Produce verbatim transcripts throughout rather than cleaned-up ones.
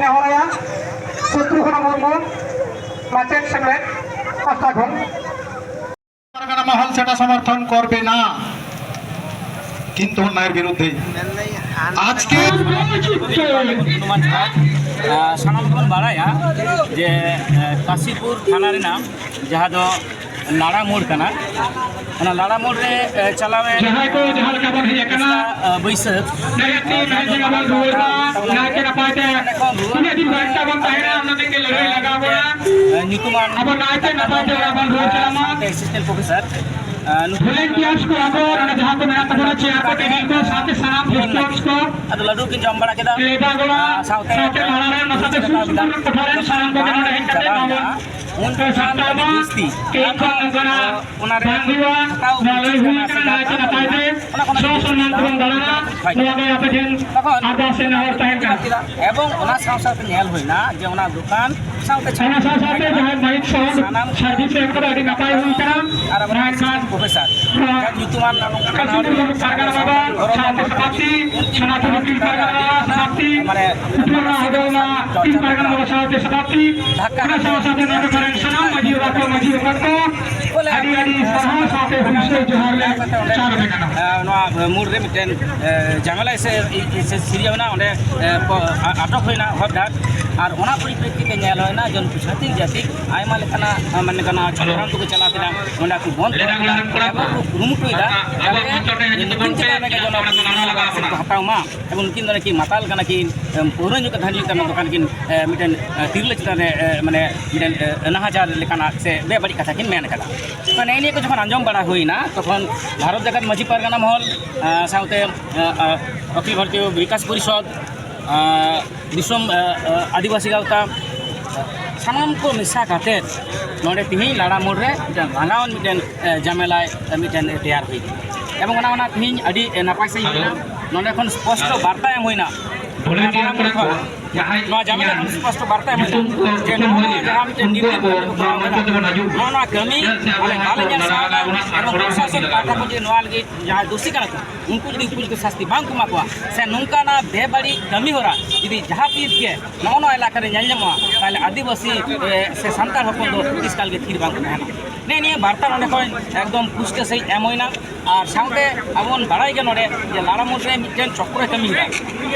ᱱᱮᱦᱚᱨᱟᱭᱟ ᱥᱚᱛᱨᱩᱜᱷᱱᱚ ᱢᱩᱨᱢᱩ, ᱢᱟᱪᱮᱫ ᱥᱮᱢᱞᱮᱫ ᱯᱟᱦᱴᱟ ᱠᱷᱚᱱ᱾ পারগানা মহল সেটা সমর্থন করবে না, কিন্তু অন্যায়ের বিরুদ্ধে আজকে ᱟᱸ, ᱥᱟᱱᱟᱢ ᱠᱚᱵᱚᱱ ᱵᱟᱲᱟᱭᱟ ᱡᱮ, ᱟᱸ, ᱠᱟᱥᱤᱯᱩᱨ ᱛᱷᱟᱱᱟ ᱨᱮᱱᱟᱜ ᱡᱟᱦᱟᱸ ᱫᱚ ᱞᱟᱲᱟ ᱢᱳᱲ ᱠᱟᱱᱟ, ᱚᱱᱟ ᱞᱟᱲᱟ ᱢᱳᱲ ᱨᱮ, ᱮ, ᱪᱟᱞᱟᱣᱮᱱ ᱡᱟᱦᱟᱸᱭ ᱠᱚ ᱡᱟᱦᱟᱸ ᱞᱮᱠᱟ ᱵᱚᱱ ᱦᱮᱡ ᱟᱠᱟᱱᱟ, ᱮ, ᱵᱟᱹᱭᱥᱟᱹᱠᱷ, ᱱᱟᱭᱛᱮ ᱱᱟᱭᱛᱮ ᱵᱚᱱ ᱨᱩᱣᱟᱹᱲ ᱢᱟ, ᱱᱟᱭᱛᱮ ᱱᱟᱯᱟᱭ ᱛᱮ ᱛᱤᱱᱟᱹᱜ ᱫᱤᱱ ᱵᱟᱧᱪᱟᱣ ᱵᱚᱱ ᱛᱟᱦᱮᱱᱟ, ᱩᱱᱟᱹᱜ ᱫᱤᱱ ᱜᱮ ᱞᱟᱹᱲᱦᱟᱹᱭ ᱞᱟᱜᱟᱣ ᱵᱚᱱᱟ᱾ ᱮ, ᱧᱩᱛᱩᱢᱟᱱ ᱟᱵᱚ ᱱᱟᱭᱛᱮ ᱱᱟᱯᱟᱭ ᱛᱮ ᱚᱲᱟᱜ ᱵᱚᱱ ᱨᱩᱣᱟᱹᱲ ᱪᱟᱞᱟᱜ ᱢᱟ᱾ ᱥᱟᱶᱛᱮ assistant professor, ᱮ, ᱱᱩᱠᱩ volunteers ᱠᱚ ᱟᱵᱚ ᱱᱚᱰᱮ ᱡᱟᱦᱟᱸ ᱠᱚ ᱢᱮᱱᱟᱜ ᱛᱟᱵᱚᱱᱟ, chair ᱠᱚ, table ᱠᱚ, ᱥᱟᱶᱛᱮ ᱥᱟᱱᱟᱢ volunteers ᱠᱚ, ᱟᱫᱚ ᱞᱟᱹᱰᱩ ᱠᱤᱱ ᱡᱚᱢ ᱵᱟᱲᱟ ᱠᱮᱫᱟ᱾ ᱞᱮᱵᱟ ᱜᱚᱲᱟ, ᱟᱨ ᱥᱟᱶᱛᱮ, ᱥᱟᱶᱛᱮ ᱟᱨ ᱢᱟᱲᱟᱝ ᱨᱮ ᱱᱚᱣᱟ ᱥᱟᱶᱛᱮ ᱥᱩᱨ ᱥᱩᱯᱩᱨ ᱴᱚᱴᱷᱟ ᱨᱮᱱ ᱥᱟᱱᱟᱢ ᱠᱚᱜᱮ ᱱᱚᱰᱮ ᱦᱮᱡ ᱠᱟᱛᱮ ᱪᱟᱞᱟᱣ ᱱᱚᱣᱟ ᱮᱱᱟ᱾ ᱵᱚᱱ ᱩᱱ ᱡᱚᱠᱷᱟᱱ ᱥᱟᱯᱲᱟᱣ ᱟᱹᱰᱤ ᱢᱟ᱾ ᱡᱟᱹᱥᱛᱤ᱾ ᱛᱮᱦᱮᱧ ᱠᱷᱚᱱ ᱱᱚᱝᱠᱟᱱᱟᱜ ᱚᱱᱟ ᱨᱮ ᱵᱟᱝ ᱦᱩᱭᱩᱜᱼᱟ, ᱦᱟᱛᱟᱣ ᱱᱚᱣᱟ ᱞᱟᱹᱭ ᱦᱩᱭ ᱠᱟᱱᱟ ᱱᱟᱭᱛᱮ ᱱᱟᱯᱟᱭ ᱛᱮ᱾ ᱚᱱᱟ ᱠᱷᱚᱱ ᱥᱚ ᱥᱚᱱᱢᱟᱱ ᱛᱮᱵᱚᱱ ᱫᱟᱬᱟᱱᱟ᱾ ᱱᱚᱣᱟ ᱜᱮ ᱟᱯᱮ ᱴᱷᱮᱱ ᱛᱚᱠᱷᱚᱱ ᱟᱨᱫᱟᱥ ᱥᱮ ᱱᱮᱦᱚᱨ ᱛᱟᱦᱮᱱ ᱠᱟᱱᱟ᱾ ᱮᱵᱚᱝ ᱚᱱᱟ ᱥᱟᱶ ᱥᱟᱶᱛᱮ ᱧᱮᱞ ᱦᱩᱭᱱᱟ ᱡᱮ ᱚᱱᱟ ᱫᱚᱠᱟᱱ ᱥᱟᱶᱛᱮ ᱚᱱᱟ ᱥᱟᱶ ᱥᱟᱶᱛᱮ ᱡᱟᱦᱟᱸᱭ mic sound ᱥᱟᱱᱟᱢ service ᱮᱢ ᱠᱟᱫᱟ, ᱟᱹᱰᱤ ᱱᱟᱯᱟᱭ ᱦᱩᱭ ᱠᱟᱱᱟ᱾ ᱟᱨ ᱟᱵᱚ ᱢᱮᱱᱠᱷᱟᱱ ᱯᱨᱚᱯᱷᱮᱥᱚᱨ ᱱᱚᱣᱟ ᱡᱟᱦᱟᱸ ᱧᱩᱛᱩᱢᱟᱱ ᱠᱟᱥᱤᱯᱩᱨ ᱯᱟᱨᱜᱟᱱᱟ ᱵᱟᱵᱟ ᱥᱟᱶᱛᱮ ᱥᱚᱛᱟᱵᱫᱤ, ᱥᱚᱱᱟᱛᱚᱱᱤ ᱯᱤᱲ ᱯᱟᱨᱜᱟᱱᱟ ᱵᱟᱵᱟ ᱥᱚᱛᱟᱵᱫᱤ, ᱢᱟᱱᱮ ᱩᱯᱨᱩᱢ ᱚᱱᱟ ᱦᱚᱲ ᱢᱟ ᱯᱤᱲ ᱯᱟᱨᱜᱟᱱᱟ ᱵᱟᱵᱟ ᱥᱟᱶᱛᱮ ᱥᱚᱛᱟᱵᱫᱤ, ᱚᱱᱟ ᱥᱟᱶ ᱥᱟᱶᱛᱮ ᱱᱚᱰᱮ ᱠᱚᱨᱮᱱ ᱥᱟᱱᱟᱢ ᱢᱟᱹᱡᱷᱤ ᱵᱟᱵᱟ ᱠᱚ, ᱢᱟᱹᱡᱷᱤ ᱵᱟᱵᱟ ᱠᱚ, ᱟᱹᱰᱤ ᱟᱹᱰᱤ ᱥᱟᱨᱦᱟᱣ ᱥᱟᱶᱛᱮ ᱦᱩᱞᱥᱟᱹᱭ ᱡᱚᱦᱟᱨ ᱞᱮ ᱪᱟᱞ ᱟᱯᱮ ᱠᱟᱱᱟ᱾ ᱱᱚᱣᱟ ᱢᱩᱲ ᱨᱮ ᱢᱤᱫᱴᱮᱱ, ᱮ, ᱡᱷᱟᱢᱮᱞᱟ ᱥᱮ, ᱥᱮ ᱥᱤᱨᱡᱟᱹᱣ ᱮᱱᱟ, ᱚᱸᱰᱮ, ᱮ, ᱠᱚ ᱟ-, ᱟᱴᱚᱠ ᱦᱩᱭᱱᱟ ᱦᱚᱨ ᱰᱟᱦᱟᱨ᱾ ᱟᱨ ᱚᱱᱟ ᱯᱚᱨᱤᱯᱨᱮᱠᱠᱷᱤᱛ ᱛᱮ ᱧᱮᱞ ᱦᱩᱭᱱᱟ ᱡᱮ ᱩᱱᱠᱩ ᱪᱷᱟᱹᱛᱤᱠ ᱡᱟᱹᱛᱤ ᱟᱭᱢᱟ ᱞᱮᱠᱟᱱᱟᱜ, ᱢᱟᱱᱮ ᱠᱟᱱᱟ ᱪᱷᱚᱞᱟᱱ ᱠᱚᱠᱚ ᱪᱟᱞᱟᱣ ᱠᱮᱫᱟ, ᱚᱸᱰᱮ ᱠᱚ ᱵᱚᱱᱫ ᱠᱚ ᱠᱮᱫᱟ᱾ ᱮᱵᱚᱝ ᱠᱚ ᱠᱩᱨᱩᱢᱩᱴᱩᱭᱮᱫᱟ ᱡᱟᱛᱮ ᱱᱩᱠᱤᱱ ᱪᱮᱛᱟᱱ ᱨᱮᱜᱮ ᱡᱮᱱᱚ ᱠᱚ ᱦᱟᱛᱟᱣ ᱢᱟ᱾ ᱮᱵᱚᱝ ᱱᱩᱠᱤᱱ ᱫᱚ ᱱᱟᱠᱤ ᱢᱟᱛᱟᱞ ᱠᱟᱱᱟ ᱠᱤᱱ, ᱮᱢ, ᱯᱟᱹᱣᱨᱟᱹ ᱧᱩ ᱠᱟᱛᱮ ᱦᱟᱺᱰᱤ ᱧᱩ ᱠᱟᱛᱮ ᱫᱚᱠᱟᱱ ᱠᱤᱱ, ᱮ, ᱢᱤᱫᱴᱮᱱ, ᱮ, ᱛᱤᱨᱞᱟᱹ ᱪᱮᱛᱟᱱ ᱨᱮ, ᱮ, ᱢᱟᱱᱮ ᱢᱤᱫᱴᱮᱱ, ᱮ, ᱱᱟᱦᱟᱪᱟᱨ ᱞᱮᱠᱟᱱᱟᱜ ᱥᱮ ᱵᱮᱵᱟᱹᱲᱤᱡ ᱠᱟᱛᱷᱟ ᱠᱤᱱ ᱢᱮᱱ ᱠᱟᱫᱟ᱾ ᱛᱚ ᱱᱮᱜᱼᱮ ᱱᱤᱭᱟᱹ ᱠᱚ ᱡᱚᱠᱷᱚᱱ ᱟᱸᱡᱚᱢ ᱵᱟᱲᱟ ᱦᱩᱭᱱᱟ, ᱛᱚᱠᱷᱚᱱ ᱵᱷᱟᱨᱚᱛ ᱡᱟᱠᱟᱛ ᱢᱟᱹᱡᱷᱤ ᱯᱟᱨᱜᱟᱱᱟ ᱢᱚᱦᱚᱞ, ᱮ, ᱥᱟᱶᱛᱮ, ᱮ, ᱮ, ᱚᱠᱷᱤᱞ ᱵᱷᱟᱨᱚᱛᱤᱭᱚ ᱵᱤᱠᱟᱥ ᱯᱚᱨᱤᱥᱚᱫᱽ, ᱮ, ᱫᱤᱥᱚᱢ, ᱮ, ᱮ, ᱟᱹᱫᱤᱵᱟᱹᱥᱤ ᱜᱟᱶᱛᱟ, ᱥᱟᱱᱟᱢ ᱠᱚ ᱢᱮᱥᱟ ᱠᱟᱛᱮ ᱱᱚᱰᱮ ᱛᱮᱦᱮᱧ ᱞᱟᱲᱟ ᱢᱳᱲ ᱨᱮ ᱢᱤᱫᱴᱮᱱ ᱨᱟᱸᱜᱟᱣᱟᱱ ᱢᱤᱫᱴᱮᱱ, ᱮ, ᱡᱟᱢᱮᱞᱟᱭ, ᱮ, ᱢᱤᱫᱴᱮᱱ ᱛᱮᱭᱟᱨ ᱦᱩᱭ ᱠᱟᱱᱟ᱾ ᱮᱵᱚᱝ ᱚᱱᱟ, ᱚᱱᱟ ᱛᱮᱦᱮᱧ ᱟᱹᱰᱤ, ᱮ, ᱱᱟᱯᱟᱭ ᱥᱟᱺᱦᱤᱡ ᱦᱩᱭᱱᱟ᱾ ᱱᱚᱰᱮ ᱠᱷᱚᱱ ᱥᱯᱚᱥᱴᱚ ᱵᱟᱨᱛᱟ ᱮᱢ ᱦᱩᱭᱱᱟ᱾ ᱵᱷᱚᱞᱮᱱᱴᱤᱭᱟᱨ ᱠᱚᱲᱟ ᱠᱚ᱾ ᱱᱚᱣᱟ ᱡᱟᱢᱮᱞᱟ ᱠᱷᱚᱱ ᱥᱯᱚᱥᱴᱚ ᱵᱟᱨᱛᱟ ᱮᱢ ᱦᱩᱭᱩᱜᱼᱟ ᱡᱮ ᱱᱚᱣᱟ ᱡᱟᱦᱟᱸ ᱢᱤᱫᱴᱮᱱ ᱱᱤᱨᱵᱟᱱ ᱠᱚ ᱠᱚᱨᱟᱣ ᱠᱮᱫᱟ, ᱱᱚᱣᱟ, ᱱᱚᱣᱟ ᱠᱟᱹᱢᱤ ᱟᱞᱮ ᱵᱟᱞᱮ ᱧᱮᱞ ᱥᱟᱦᱟᱣ ᱮᱫᱟ᱾ ᱮᱵᱚᱝ ᱯᱨᱚᱥᱟᱥᱚᱱ ᱯᱟᱦᱴᱟ ᱠᱷᱚᱱ ᱡᱮ ᱱᱚᱣᱟ ᱞᱟᱹᱜᱤᱫ ᱡᱟᱦᱟᱸᱭ ᱫᱳᱥᱤ ᱠᱟᱱᱟ ᱠᱚ, ᱩᱱᱠᱩ ᱡᱩᱫᱤ ᱩᱯᱚᱡᱩᱠᱛᱚ ᱥᱟᱥᱛᱤ ᱵᱟᱝ ᱠᱚ ᱮᱢᱟ ᱠᱚᱣᱟ ᱥᱮ ᱱᱚᱝᱠᱟᱱᱟᱜ ᱵᱮᱵᱟᱹᱲᱤᱡ ᱠᱟᱹᱢᱤ ᱦᱚᱨᱟ ᱡᱩᱫᱤ ᱡᱟᱦᱟᱸ ᱛᱤᱥ ᱜᱮ ᱱᱚᱜᱼᱚ ᱱᱚᱣᱟ ᱮᱞᱟᱠᱟ ᱨᱮ ᱧᱮᱞ ᱧᱟᱢᱚᱜᱼᱟ, ᱛᱟᱦᱚᱞᱮ ᱟᱹᱫᱤᱵᱟᱹᱥᱤ, ᱮ, ᱥᱮ ᱥᱟᱱᱛᱟᱲ ᱦᱚᱯᱚᱱ ᱫᱚ ᱛᱤᱥ ᱠᱟᱞ ᱜᱮ ᱛᱷᱤᱨ ᱵᱟᱝ ᱠᱚ ᱛᱟᱦᱮᱱᱟ᱾ ᱱᱮᱜᱼᱮ ᱱᱤᱭᱟᱹ ᱵᱟᱨᱛᱟ ᱱᱚᱰᱮ ᱠᱷᱚᱱ ᱮᱠᱫᱚᱢ ᱯᱩᱥᱴᱟᱹ ᱥᱟᱺᱦᱤᱡ ᱮᱢ ᱦᱩᱭᱱᱟ᱾ ᱟᱨ ᱥᱟᱶᱛᱮ ᱟᱵᱚ ᱵᱚᱱ ᱵᱟᱲᱟᱭ ᱜᱮᱭᱟ ᱱᱚᱰᱮ ᱡᱮ ᱞᱟᱲᱟᱢᱩᱲ ᱨᱮ ᱢᱤᱫᱴᱮᱱ ᱪᱚᱠᱨᱚᱭ ᱠᱟᱹᱢᱤᱭᱮᱫᱟ,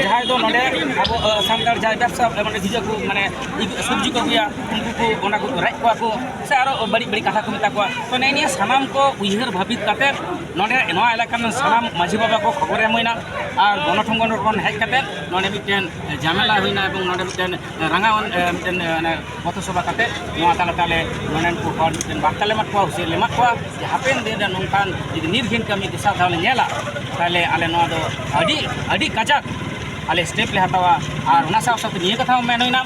ᱡᱟᱦᱟᱸᱭ ᱫᱚ ᱱᱚᱰᱮ ᱟᱵᱚ, ᱟ, ᱥᱟᱱᱛᱟᱲ ᱡᱟᱦᱟᱸᱭ ᱵᱮᱵᱽᱥᱟ, ᱢᱟᱱᱮ ᱦᱤᱡᱩᱜ ᱟᱠᱚ, ᱢᱟᱱᱮ ᱤᱫᱤ, ᱥᱚᱵᱽᱡᱤ ᱠᱚ ᱟᱹᱜᱩᱭᱟ, ᱩᱱᱠᱩ ᱠᱚ ᱚᱱᱟ ᱠᱚ ᱨᱮᱡ ᱠᱚᱣᱟ ᱠᱚ, ᱥᱮ ᱟᱨᱚ ᱵᱟᱹᱲᱤᱡ ᱵᱟᱹᱲᱤᱡ ᱠᱟᱛᱷᱟ ᱠᱚ ᱢᱮᱛᱟ ᱠᱚᱣᱟ᱾ ᱛᱚ ᱱᱮᱜᱼᱮ ᱱᱤᱭᱟᱹ ᱥᱟᱱᱟᱢ ᱠᱚ ᱩᱭᱦᱟᱹᱨ ᱵᱷᱟᱹᱵᱤᱛ ᱠᱟᱛᱮ ᱱᱚᱰᱮ ᱱᱚᱣᱟ ᱮᱞᱟᱠᱟ ᱨᱮᱱ ᱥᱟᱱᱟᱢ ᱢᱟᱹᱡᱷᱤ ᱵᱟᱵᱟ ᱠᱚ ᱠᱷᱚᱵᱚᱨ ᱮᱢ ᱦᱩᱭᱱᱟ ᱟᱨ ᱜᱚᱱᱚ ᱴᱷᱚᱝᱜᱚᱱ ᱠᱷᱚᱱ ᱦᱮᱡ ᱠᱟᱛᱮ ᱱᱚᱰᱮ ᱢᱤᱫᱴᱮᱱ ᱡᱷᱟᱢᱮᱞᱟ ᱦᱩᱭᱱᱟ ᱮᱵᱚᱝ ᱱᱚᱰᱮ ᱢᱤᱫᱴᱮᱱ ᱨᱟᱸᱜᱟᱣᱟᱱ, ᱮ, ᱢᱤᱫᱴᱮᱱ, ᱮ, ᱚᱱᱮ ᱯᱚᱛᱷᱚ ᱥᱚᱵᱷᱟ ᱠᱟᱛᱮ ᱱᱚᱣᱟ ᱛᱟᱞᱟ ᱛᱟᱞᱮ ᱱᱚᱰᱮᱱ ᱠᱚ ᱦᱚᱲ ᱢᱤᱫᱴᱮᱱ ᱵᱟᱨᱛᱟ ᱞᱮ ᱮᱢᱟᱫ ᱠᱚᱣᱟ, ᱦᱩᱥᱤᱭᱟᱹᱨ ᱞᱮ ᱮᱢᱟᱫ ᱠᱚᱣᱟ ᱡᱮ ᱦᱟᱯᱮᱱ ᱫᱤᱱ ᱨᱮ ᱱᱚᱝᱠᱟᱱ ᱡᱩᱫᱤ ᱱᱤᱨᱜᱷᱤᱱ ᱠᱟᱹᱢᱤ ᱫᱚᱥᱟᱨ ᱫᱷᱟᱣ ᱞᱮ ᱧᱮᱞᱟ, ᱛᱟᱦᱚᱞᱮ ᱟᱞᱮ ᱱᱚᱣᱟ ᱫᱚ ᱟᱹᱰᱤ, ᱟᱹᱰᱤ ᱠᱟᱡᱟᱠ ᱟᱞᱮ step ᱞᱮ ᱦᱟᱛᱟᱣᱟ᱾ ᱟᱨ ᱚᱱᱟ ᱥᱟᱶ ᱥᱟᱶᱛᱮ ᱱᱤᱭᱟᱹ ᱠᱟᱛᱷᱟ ᱦᱚᱸ ᱢᱮᱱ ᱦᱩᱭᱱᱟ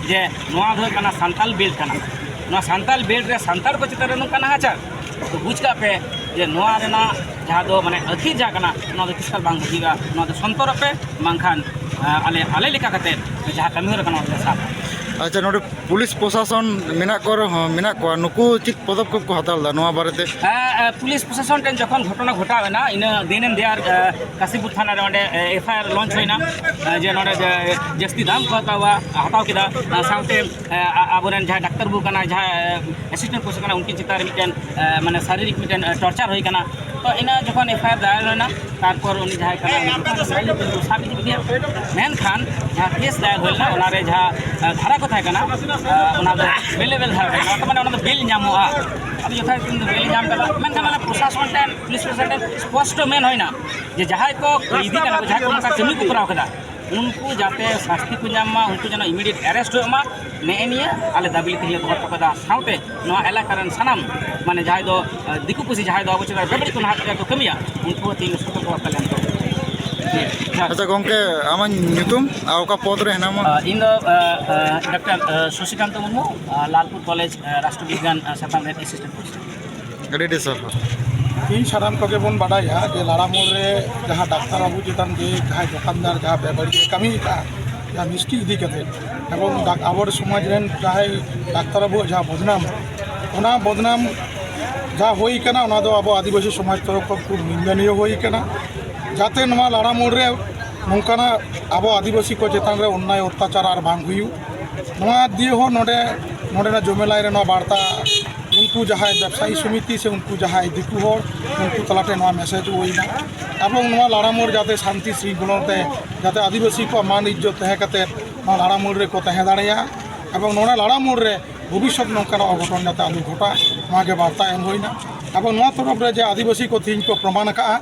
ᱡᱮ ᱱᱚᱣᱟ ᱫᱚ ᱦᱩᱭᱩᱜ ᱠᱟᱱᱟ ᱥᱟᱱᱛᱟᱞ belt ᱠᱟᱱᱟ, ᱱᱚᱣᱟ ᱥᱟᱱᱛᱟᱞ belt ᱨᱮ ᱥᱟᱱᱛᱟᱲ ᱠᱚ ᱪᱮᱛᱟᱱ ᱨᱮ ᱱᱚᱝᱠᱟ ᱱᱟᱦᱟᱪᱟᱨ, ᱛᱚ ᱵᱩᱡᱽ ᱠᱟᱜ ᱯᱮ ᱡᱮ ᱱᱚᱣᱟ ᱨᱮᱱᱟᱜ ᱡᱟᱦᱟᱸ ᱫᱚ ᱢᱟᱱᱮ ᱟᱹᱠᱷᱤᱨ ᱡᱟᱦᱟᱸ ᱠᱟᱱᱟ, ᱱᱚᱣᱟ ᱫᱚ ᱛᱤᱥ ᱠᱟᱞ ᱵᱟᱝ ᱵᱟᱹᱜᱤᱜᱼᱟ᱾ ᱱᱚᱣᱟ ᱫᱚ ᱥᱚᱱᱛᱚᱨᱚᱜ ᱯᱮ, ᱵᱟᱝᱠᱷᱟᱱ, ᱟ, ᱟᱞᱮ, ᱟᱞᱮ ᱞᱮᱠᱟ ᱠᱟᱛᱮ ᱡᱟᱦᱟᱸ ᱠᱟᱹᱢᱤ ᱦᱚᱨᱟ ᱠᱟᱱᱟ, ᱚᱱᱟ ᱞᱮ ᱥᱟᱵᱟ᱾ ᱟᱪᱪᱷᱟ, ᱱᱚᱰᱮ ᱯᱩᱞᱤᱥ ᱯᱨᱚᱥᱟᱥᱚᱱ ᱢᱮᱱᱟᱜ ᱠᱚ ᱨᱮᱦᱚᱸ, ᱢᱮᱱᱟᱜ ᱠᱚᱣᱟ, ᱱᱩᱠᱩ ᱪᱮᱫ ᱯᱚᱫᱚᱠᱷᱮᱯ ᱠᱚ ᱦᱟᱛᱟᱣ ᱞᱮᱫᱟ ᱱᱚᱣᱟ ᱵᱟᱨᱮᱛᱮ? ᱦᱮᱸ, ᱮ, ᱯᱩᱞᱤᱥ ᱯᱨᱚᱥᱟᱥᱚᱱ ᱴᱷᱮᱱ ᱡᱚᱠᱷᱚᱱ ᱜᱷᱚᱴᱚᱱᱟ ᱜᱷᱚᱴᱟᱣ ᱮᱱᱟ, ᱤᱱᱟᱹ ᱫᱤᱱ ᱮᱱ ᱫᱮᱭᱟᱨ, ᱮ, ᱠᱟᱥᱤᱯᱩᱨ ᱛᱷᱟᱱᱟ ᱨᱮ ᱚᱸᱰᱮ, ᱮ, FIR launch ᱦᱩᱭᱱᱟ, ᱮ, ᱡᱮ ᱱᱚᱰᱮ ᱡᱮ ᱡᱟᱹᱥᱛᱤ ᱫᱟᱢ ᱠᱚ ᱦᱟᱛᱟᱣᱟ, ᱦᱟᱛᱟᱣ ᱠᱮᱫᱟ, ᱮ, ᱥᱟᱶᱛᱮ, ᱮ, ᱟ-, ᱟᱵᱚᱨᱮᱱ ᱡᱟᱦᱟᱸᱭ ᱰᱟᱠᱛᱟᱨ ᱵᱟᱹᱵᱩ ᱠᱟᱱᱟᱭ, ᱡᱟᱦᱟᱸᱭ, ᱮ, assistant professor ᱠᱟᱱᱟᱭ, ᱩᱱᱠᱤᱱ ᱪᱮᱛᱟᱱ ᱨᱮ ᱢᱤᱫᱴᱮᱱ, ᱮ, ᱢᱟᱱᱮ ᱥᱟᱨᱤᱨᱤᱠ ᱢᱤᱫᱴᱮᱱ, ᱮ, torture ᱦᱩᱭ ᱠᱟᱱᱟ᱾ ᱛᱚ ᱤᱱᱟᱹ ᱡᱚᱠᱷᱚᱱ FIR ᱫᱟᱭᱟᱨ ᱦᱩᱭᱱᱟ, ᱛᱟᱨᱯᱚᱨ ᱩᱱᱤ ᱡᱟᱦᱟᱸᱭ ᱠᱟᱱᱟᱭ, ᱩᱱᱤ ᱫᱚ ᱥᱟᱵ ᱤᱫᱤ ᱠᱮᱫᱮᱭᱟ᱾ ᱢᱮᱱᱠᱷᱟᱱ ᱡᱟᱦᱟᱸ case ᱫᱟᱭᱟᱨ ᱦᱩᱭ ᱞᱮᱱᱟ, ᱚᱱᱟ ᱨᱮ ᱡᱟᱦᱟᱸ, ᱮ, ᱫᱷᱟᱨᱟ ᱠᱚ ᱛᱟᱦᱮᱸ ᱠᱟᱱᱟ, ᱮ, ᱚᱱᱟ ᱫᱚ bailable ᱫᱷᱟᱨᱟ ᱛᱟᱦᱮᱸ ᱠᱟᱱᱟ, ᱚᱱᱟ ᱫᱚ bail ᱧᱟᱢᱚᱜᱼᱟ᱾ ᱟᱫᱚ ᱡᱚᱛᱷᱟᱛ ᱫᱤᱱ ᱫᱚ bail ᱧᱟᱢ ᱠᱟᱫᱟ, ᱢᱮᱱᱠᱷᱟᱱ ᱚᱱᱟ ᱯᱨᱚᱥᱟᱥᱚᱱ ᱴᱷᱮᱱ, ᱯᱩᱞᱤᱥ ᱯᱨᱚᱥᱟᱥᱚᱱ ᱴᱷᱮᱱ ᱥᱯᱚᱥᱴᱚ ᱢᱮᱱ ᱦᱩᱭᱱᱟ ᱡᱮ ᱡᱟᱦᱟᱸᱭ ᱠᱚ ᱠᱟᱹᱭᱫᱤ ᱠᱟᱱᱟ ᱠᱚ, ᱡᱟᱦᱟᱸᱭ ᱠᱚ ᱱᱚᱝᱠᱟ ᱠᱟᱹᱢᱤ ᱠᱚ ᱠᱚᱨᱟᱣ ᱠᱮᱫᱟ, ᱩᱱᱠᱩ ᱡᱟᱛᱮ ᱥᱟᱥᱛᱤ ᱠᱚ ᱧᱟᱢ ᱢᱟ, ᱩᱱᱠᱩ ᱡᱮᱱᱚ immediate arrest ᱦᱩᱭᱩᱜ ᱢᱟ, ᱱᱮᱜᱼᱮ ᱱᱤᱭᱟᱹ ᱟᱞᱮ ᱫᱟᱹᱵᱤ ᱞᱮ ᱛᱮᱦᱮᱧ ᱞᱮ ᱫᱚᱦᱚ ᱦᱚᱴᱚ ᱠᱟᱫᱟ᱾ ᱥᱟᱶᱛᱮ ᱱᱚᱣᱟ ᱮᱞᱟᱠᱟ ᱨᱮᱱ ᱥᱟᱱᱟᱢ, ᱢᱟᱱᱮ ᱡᱟᱦᱟᱸᱭ ᱫᱚ, ᱟᱸ, ᱫᱤᱠᱩ ᱯᱩᱥᱤ ᱡᱟᱦᱟᱸᱭ ᱫᱚ ᱟᱵᱚ ᱪᱮᱛᱟᱱ ᱨᱮ ᱵᱮᱵᱟᱹᱲᱤᱡ ᱠᱚ ᱱᱟᱦᱟᱪᱟᱨ ᱠᱚ ᱠᱟᱹᱢᱤᱭᱟ, ᱩᱱᱠᱩ ᱦᱚᱸ ᱛᱮᱦᱮᱧ ᱞᱮ ᱥᱚᱛᱚᱨᱠᱚ ᱵᱟᱨᱛᱟ ᱞᱮ ᱮᱢ ᱦᱚᱴᱚ ᱠᱟᱫᱟ᱾ ᱡᱚᱦᱟᱨ᱾ ᱟᱪᱪᱷᱟ ᱜᱚᱢᱠᱮ, ᱟᱢᱟᱜ ᱧᱩᱛᱩᱢ ᱟᱨ ᱚᱠᱟ ᱯᱚᱫᱽ ᱨᱮ ᱦᱮᱱᱟᱢᱟ? ᱟᱸ, ᱤᱧ ᱫᱚ, ᱟᱸ, ᱟᱸ, ᱰᱟᱠᱛᱟᱨ, ᱟᱸ, ᱥᱚᱥᱤᱠᱟᱱᱛᱚ ᱢᱩᱨᱢᱩ, ᱟᱸ, ᱞᱟᱞᱯᱩᱨ ᱠᱚᱞᱮᱡᱽ, ᱟᱸ, ᱨᱟᱥᱴᱨᱚ ᱵᱤᱜᱽᱜᱟᱱ, ᱟᱸ, ᱥᱟᱛᱟᱢ ᱨᱮ assistant professor᱾ ᱟᱹᱰᱤ ᱟᱹᱰᱤ ᱥᱟᱨᱦᱟᱣ᱾ ᱛᱮᱦᱮᱧ ᱥᱟᱱᱟᱢ ᱠᱚᱜᱮ ᱵᱚᱱ ᱵᱟᱰᱟᱭᱟ ᱡᱮ ᱞᱟᱲᱟᱢᱳᱲ ᱨᱮ ᱡᱟᱦᱟᱸ ᱰᱟᱠᱛᱟᱨ ᱵᱟᱹᱵᱩ ᱪᱮᱛᱟᱱ ᱡᱮ ᱡᱟᱦᱟᱸᱭ ᱫᱚᱠᱟᱱᱫᱟᱨ ᱡᱟᱦᱟᱸ ᱵᱮᱵᱟᱹᱲᱤᱡ ᱮ ᱠᱟᱹᱢᱤ ᱟᱠᱟᱫᱼᱟ, ᱡᱟᱦᱟᱸ ᱢᱤᱥᱴᱤ ᱤᱫᱤ ᱠᱟᱛᱮ, ᱮᱵᱚᱝ ᱰᱟᱠ-, ᱟᱵᱚ ᱥᱚᱢᱟᱡᱽ ᱨᱮᱱ ᱡᱟᱦᱟᱸᱭ ᱰᱟᱠᱛᱟᱨ ᱵᱟᱹᱵᱩᱣᱟᱜ ᱡᱟᱦᱟᱸ ᱵᱚᱫᱱᱟᱢ, ᱚᱱᱟ ᱵᱚᱫᱱᱟᱢ ᱡᱟᱦᱟᱸ ᱦᱩᱭ ᱠᱟᱱᱟ, ᱚᱱᱟ ᱫᱚ ᱟᱵᱚ ᱟᱹᱫᱤᱵᱟᱹᱥᱤ ᱥᱚᱢᱟᱡᱽ ᱛᱚᱨᱚᱯ ᱠᱷᱚᱱ ᱠᱷᱩᱵ ᱱᱤᱱᱫᱚᱱᱤᱭᱚ ᱦᱩᱭ ᱠᱟᱱᱟ᱾ ᱡᱟᱛᱮ ᱱᱚᱣᱟ ᱞᱟᱲᱟᱢᱩᱲ ᱨᱮ ᱱᱚᱝᱠᱟᱱᱟᱜ ᱟᱵᱚ ᱟᱹᱫᱤᱵᱟᱹᱥᱤ ᱠᱚ ᱪᱮᱛᱟᱱ ᱨᱮ ᱚᱱᱱᱟᱭ ᱚᱛᱛᱟᱪᱟᱨ ᱟᱨ ᱵᱟᱝ ᱦᱩᱭᱩᱜ, ᱱᱚᱣᱟ ᱫᱤᱭᱮ ᱦᱚᱸ ᱱᱚᱰᱮ, ᱱᱚᱰᱮᱱᱟᱜ ᱡᱚᱢᱮᱞᱟᱭ ᱨᱮ ᱱᱚᱣᱟ ᱵᱟᱨᱛᱟ ᱩᱱᱠᱩ ᱡᱟᱦᱟᱸᱭ ᱵᱮᱵᱽᱥᱟᱭᱤ ᱥᱚᱢᱤᱛᱤ ᱥᱮ ᱩᱱᱠᱩ ᱡᱟᱦᱟᱸᱭ ᱫᱤᱠᱩ ᱦᱚᱲ, ᱩᱱᱠᱩ ᱛᱟᱞᱟᱛᱮ ᱱᱚᱣᱟ ᱢᱮᱥᱮᱡᱽ ᱦᱩᱭᱱᱟ᱾ ᱮᱵᱚᱝ ᱱᱚᱣᱟ ᱞᱟᱲᱟᱢᱩᱲ ᱡᱟᱛᱮ ᱥᱟᱱᱛᱤ ᱥᱨᱤᱝᱠᱷᱚᱞᱟ ᱛᱮ, ᱡᱟᱛᱮ ᱟᱹᱫᱤᱵᱟᱹᱥᱤ ᱠᱚᱣᱟᱜ ᱢᱟᱱ ᱤᱡᱽᱡᱚᱛ ᱛᱟᱦᱮᱸ ᱠᱟᱛᱮ ᱱᱚᱣᱟ ᱞᱟᱲᱟᱢᱩᱲ ᱨᱮᱠᱚ ᱛᱟᱦᱮᱸ ᱫᱟᱲᱮᱭᱟᱜᱼᱟ᱾ ᱮᱵᱚᱝ ᱱᱚᱰᱮ ᱞᱟᱲᱟᱢᱩᱲ ᱨᱮ ᱵᱷᱚᱵᱤᱥᱥᱚᱛ ᱱᱚᱝᱠᱟᱱᱟᱜ ᱚᱜᱷᱚᱴᱚᱱ ᱡᱟᱛᱮ ᱟᱞᱚ ᱜᱷᱚᱴᱟᱜ, ᱱᱚᱣᱟ ᱜᱮ ᱵᱟᱨᱛᱟ ᱮᱢ ᱦᱩᱭᱱᱟ᱾ ᱮᱵᱚᱝ ᱱᱚᱣᱟ ᱛᱚᱨᱚᱯ ᱨᱮ ᱡᱮ ᱟᱹᱫᱤᱵᱟᱹᱥᱤ ᱠᱚ ᱛᱮᱦᱮᱧ ᱠᱚ ᱯᱨᱚᱢᱟᱱ ᱟᱠᱟᱫᱼᱟ,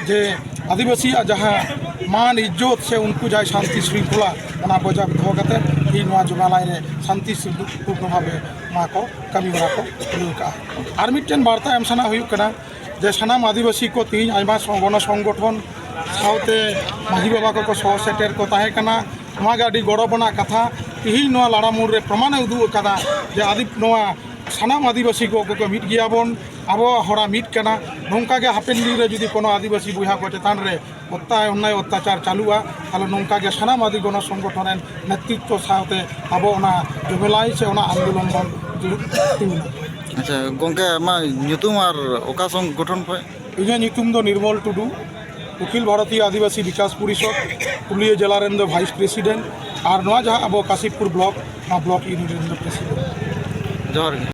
ᱡᱮ ᱟᱹᱫᱤᱵᱟᱹᱥᱤᱭᱟᱜ ᱡᱟᱦᱟᱸ ᱢᱟᱱ ᱤᱡᱽᱡᱚᱛ ᱥᱮ ᱩᱱᱠᱩ ᱡᱟᱦᱟᱸᱭ ᱥᱟᱱᱛᱤ ᱥᱨᱤᱝᱠᱷᱚᱞᱟ, ᱚᱱᱟ ᱵᱚᱡᱟᱭ ᱫᱚᱦᱚ ᱠᱟᱛᱮ ᱛᱮᱦᱮᱧ ᱱᱚᱣᱟ ᱡᱚᱢᱮᱞᱟᱭ ᱨᱮ ᱥᱟᱱᱛᱤ ᱥᱨᱤᱝᱠᱷᱚᱞᱟ ᱵᱷᱟᱵᱮ ᱱᱚᱣᱟ ᱠᱚ ᱠᱟᱹᱢᱤ ᱦᱚᱨᱟ ᱠᱚ ᱛᱩᱞᱟᱹᱣ ᱠᱟᱜᱼᱟ᱾ ᱟᱨ ᱢᱤᱫᱴᱮᱱ ᱵᱟᱨᱛᱟ ᱮᱢ ᱥᱟᱱᱟ ᱦᱩᱭᱩᱜ ᱠᱟᱱᱟ ᱡᱮ ᱥᱟᱱᱟᱢ ᱟᱹᱫᱤᱵᱟᱹᱥᱤ ᱠᱚ ᱛᱮᱦᱮᱧ ᱟᱭᱢᱟ ᱥᱚᱝ-, ᱜᱚᱱᱚ ᱥᱚᱝᱜᱚᱴᱷᱚᱱ ᱥᱟᱶᱛᱮ ᱢᱟᱹᱡᱷᱤ ᱵᱟᱵᱟ ᱠᱚᱠᱚ ᱥᱚᱦᱚ ᱥᱮᱴᱮᱨ ᱠᱚ ᱛᱟᱦᱮᱸ ᱠᱟᱱᱟ᱾ ᱱᱚᱣᱟ ᱜᱮ ᱟᱹᱰᱤ ᱜᱚᱨᱚᱵᱽ ᱟᱱᱟᱜ ᱠᱟᱛᱷᱟ᱾ ᱛᱮᱦᱮᱧ ᱱᱚᱣᱟ ᱞᱟᱲᱟᱢᱩᱲ ᱨᱮ ᱯᱨᱚᱢᱟᱱᱮ ᱩᱫᱩᱜ ᱟᱠᱟᱫᱟ ᱡᱮ ᱟᱹᱫᱤ-, ᱱᱚᱣᱟ ᱥᱟᱱᱟᱢ ᱟᱹᱫᱤᱵᱟᱹᱥᱤ ᱠᱚ, ᱠᱚ ᱢᱤᱫ ᱜᱮᱭᱟᱵᱚᱱ, ᱟᱵᱚᱣᱟᱜ ᱦᱚᱨᱟ ᱢᱤᱫ ᱠᱟᱱᱟ᱾ ᱱᱚᱝᱠᱟ ᱜᱮ ᱦᱟᱯᱮᱱ ᱫᱤᱱ ᱨᱮ ᱡᱩᱫᱤ ᱠᱳᱱᱳ ᱟᱹᱫᱤᱵᱟᱹᱥᱤ ᱵᱚᱭᱦᱟ ᱠᱚ ᱪᱮᱛᱟᱱ ᱨᱮ ᱚᱛᱛᱟ-, ᱚᱱᱱᱟᱭ ᱚᱛᱛᱟᱪᱟᱨ ᱪᱟᱹᱞᱩᱜᱼᱟ, ᱛᱟᱦᱚᱞᱮ ᱱᱚᱝᱠᱟ ᱜᱮ ᱥᱟᱱᱟᱢ ᱟᱹᱫᱤ ᱜᱚᱱᱚ ᱥᱚᱝᱜᱚᱴᱷᱚᱱ ᱨᱮᱱ ᱱᱮᱛᱨᱤᱛᱛᱚ ᱥᱟᱶᱛᱮ ᱟᱵᱚ ᱚᱱᱟ ᱡᱚᱢᱮᱞᱟᱭ ᱥᱮ ᱚᱱᱟ ᱟᱱᱫᱳᱞᱚᱱ ᱵᱚᱱ ᱫᱩᱲᱩᱵ ᱛᱤᱸᱜᱩᱱᱟ᱾ ᱟᱪᱪᱷᱟ ᱜᱚᱝᱠᱮ, ᱟᱢᱟᱜ ᱧᱩᱛᱩᱢ ᱟᱨ ᱚᱠᱟ ᱥᱚᱝᱜᱚᱴᱷᱚᱱ ᱠᱷᱚᱱ? ᱤᱧᱟᱹᱜ ᱧᱩᱛᱩᱢ ᱫᱚ ᱱᱤᱨᱢᱚᱞ ᱴᱩᱰᱩ, ᱚᱠᱷᱤᱞ ᱵᱷᱟᱨᱚᱛᱤᱭᱚ ᱟᱹᱫᱤᱵᱟᱹᱥᱤ ᱵᱤᱠᱟᱥ ᱯᱚᱨᱤᱥᱚᱫᱽ ᱯᱩᱨᱩᱞᱤᱭᱟᱹ ᱡᱮᱞᱟ ᱨᱮᱱ ᱫᱚ ᱵᱷᱟᱭᱤᱥ ᱯᱨᱮᱥᱤᱰᱮᱱᱴ, ᱟᱨ ᱱᱚᱣᱟ ᱡᱟᱦᱟᱸ ᱟᱵᱚ ᱠᱟᱥᱤᱯᱩᱨ ᱵᱞᱚᱠ, ᱱᱚᱣᱟ ᱵᱞᱚᱠ ᱤᱭᱩᱱᱤᱭᱚᱱ ᱨᱮᱱ ᱫᱚ ᱯᱨᱮᱥᱤᱰᱮᱱᱴ᱾ ᱡᱚᱦᱟᱨ ᱜᱮ᱾